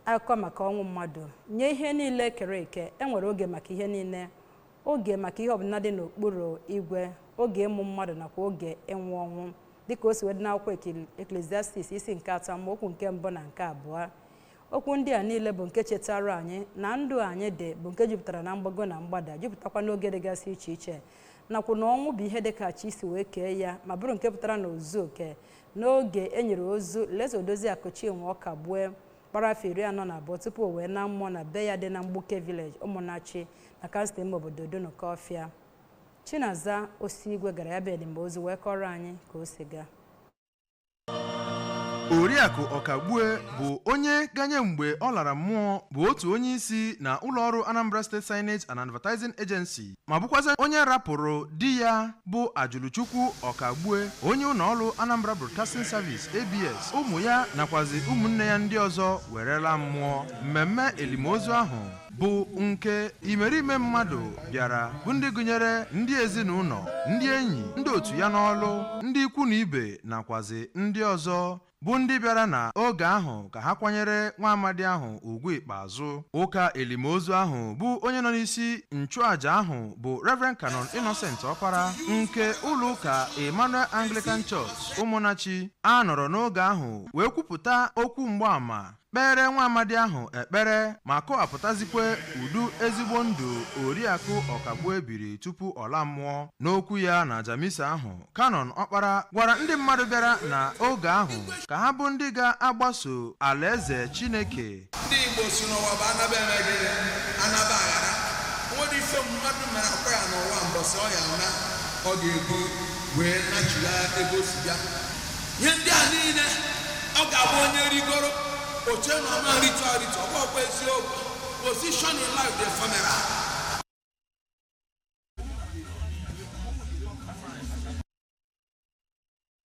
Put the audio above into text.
Akụkọ maka ọnwụ mmadụ. Nye ihe niile kere eke, e nwere oge maka ihe niile, oge maka ihe ọbụla dị n'okpuru igwe, oge ịmụ mmadụ nakwa oge ịnwụ ọnwụ, dịka o si wee dị n'akwụkwọ Eklesiastis isi nke atọ, amaokwu nke mbụ na nke abụọ. Okwu ndị a niile bụ nke chetara anyị na ndụ anyị dị bụ nke jupụtara na mgbago na mgbada, jupụtakwa n'oge dịgasị iche iche, nakwa na ọnwụ bụ ihe dịka chi si wee kee ya, ma bụrụ nke pụtara na ozu oke n'oge e nyere ozu late Odoziakụ Chinwe Ọkagbue, gbara afọ 42, tupu o wee na mmụọ na be ya dị na Mgbuke Village, Ụmụnachi, na kansụl ime obodo Dunukọfịa. Chinaza Osigwe gara ya bụ elimozu wee kọrọ anyị ka o si gaa. Oriakụ Ọkagbue bụ onye ganye mgbe ọ lara mmụọ bụ otu onye isi na ụlọọrụ Anambra State Signage and Advertising Agency, ma bụkwazị onye rapụrụ di ya bụ Ajuluchukwu Ọkagbue, onye ụlọọrụ Anambra Broadcasting Service, ABS, ụmụ ya nakwazi ụmụnne ya ndị ọzọ werela mmụọ. Mmemme elimozu ahụ bụ nke imerime mmadụ bịara, bụ ndị gụnyere ndị ezinụlọ, ndị enyi, ndị otu ya n'ọlụ, ndị ikwu na ibe nakwazi ndị ọzọ bụ ndị bịara na oge ahụ ka ha kwanyere nwa amadi ahụ ugwu ikpeazụ. Ụka elimozu ahụ bụ onye nọ n'isi nchụaja ahụ bụ Reverend Canon Innocent Ọpara nke ụlọ ụka Emmanuel Anglican Church, Ụmụnachi. A nọrọ n'oge ahụ wee kwupụta okwu mgbaàmà, kpere nwa amadi ahụ ekpere, ma kọwapụtazikwe udu ezigbo ndụ Oriakụ Ọkagbue biri tupu ọ laa mmụọ. N'okwu ya na jamisa ahụ, Canon Ọkpara gwara ndị mmadụ bịara na oge ahụ ka ha bụ ndị ga-agbaso alaeze Chineke. Ndị Igbo si n'ụwa bụ anaba eme gịnị? Anaba aghara. Nwere ife mmadụ mere akwa ya n'ụwa, mbọsị ọ ya na ọ ga-ebu wee nachigha ebe o si bịa. Ihe ndị a niile, ọ ga-abụ onye rigoro oche na ọma ritu aritu. Ọ bụghịkwa eziokwu. Position in life dị ephemeral.